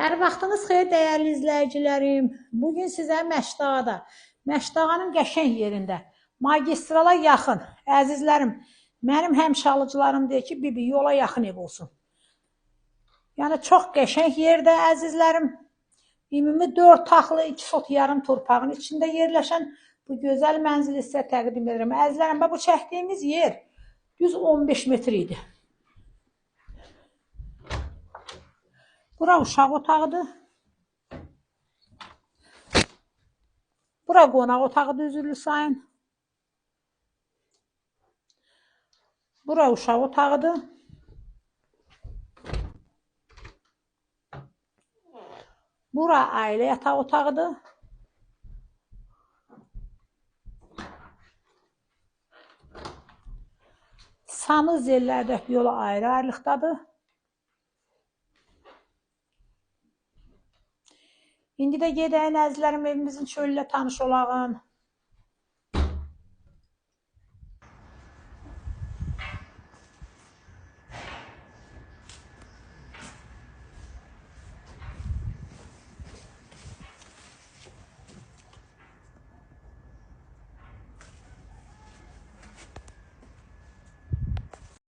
Hər vaxtınız xeyir dəyərli izləyicilərim. Bugün sizə Məşdağada, Məşdağanın qəşəng yerində, magistrala yaxın, əzizlərim, mənim həmişə alıcılarım deyir ki, bibi yola yaxın ev olsun. Yəni çox qəşəng yerdə əzizlərim. Ümumi 4 taxlı 2 sot yarım torpağın içində yerləşən bu gözəl mənzili sizə təqdim edirəm. Əzizlərim, bu çəkdiyimiz yer düz 15 metr idi. Bura uşaq otağıdır. Bura qonaq otağıdır, üzürlü sayın. Bura uşaq otağıdır. Bura ailə yataq otağıdır. Sanuzellər də yola ayrı-ayrılıqdadır. İndi də gedəyin əzizlərim, evimizin çölü ilə tanış olağın.